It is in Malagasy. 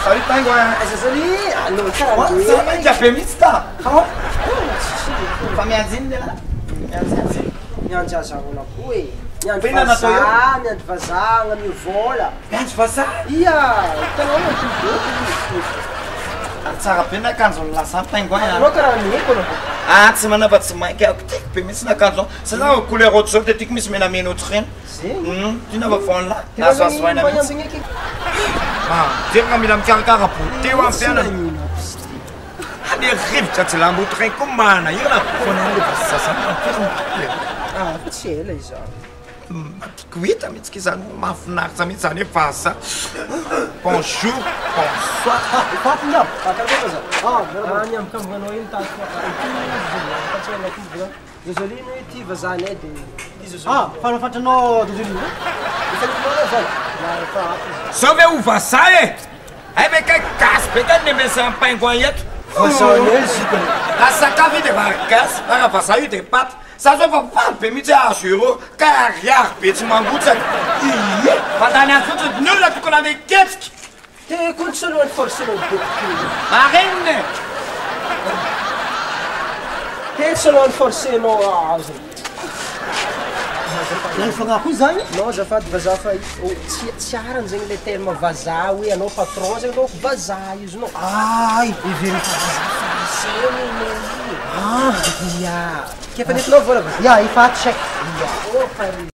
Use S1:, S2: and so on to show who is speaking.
S1: Salut pingouin.
S2: Aiza zany? Anao karaha
S1: Ouais, ça va, kafe mihitsy ta.
S2: Comment?
S1: Fa miandry iny lehilahy? Miandry azy.
S2: Miandry azahoana koa e. Miandry
S1: Fa inona natao eo?
S2: vazaha, miandry vazaha agnamio vola.
S1: Miandry vazaha?
S2: Ia, hitanao io ty.
S1: Ary tsara be ny akanjon'ny lasa pingouin.
S2: Anao karaha miheko anao.
S1: Ah, tsy manao fa tsy mainky ako tiako be mihitsy ny akanjo. Satria couleur ohatr'izao de tiako misy menamena ohatr'ireny.
S2: Zegny.
S1: Tiana vaovao lahy. Azo azo aina mihitsy. Ah, jereo mila mikarakara beauté eo amin'ny fiainana. Ah, le rivotra tsy lamboto regny koa manahirana. Foana le vazaha zany mampiry ny
S2: Ah, fa tsy ela izaho.
S1: Tiako hita mihitsy ki zany, mahafinaritra mihitsy zany hoe vazaha. Bonjour, bonsoir.
S2: Faty ngamba. Ah, karakory vazaha? Ah, miarahaba. Ah, niambokambona anao iny tato. Ity Jolie, fa Joseline hoe ty vazahanay de ty Joseline.
S3: Ah, fa nafatranao Joseline?
S2: Efa nitinao anao zany? Na efa ato izy.
S1: Zao ve ho vazaha e? Ay ve kay gasy be kay nemesy pingouin eto.
S2: Vazahanay zikany.
S1: Raha sakafo io de vary gasy, fa raha vazaha io de paty. Za zao efa faly be mihitsy hoe azo euro, kay ariary be tsy mangotsaka. Ie, mandany andro fotsiny, ny olona tokony handeha hiketrika.
S2: Te koa tsy alohan'ny forcenao beaucoup.
S1: Marenina e.
S2: Te tsy alohan'ny forcenao azo.
S3: Lany fagnahy koa zany?
S2: Non, azafady vazaha fa oh, tsy tsy arany zegny le terme vazaha hoe anao patron zegny anao vazaha io zonao.
S3: Ay,
S2: Every fa vazaha français no anao io.
S3: Ah,
S2: Ia. Kefa nentinao vola vazaha?
S3: ya, efa ato chèque.
S2: Ia. Oh, pare.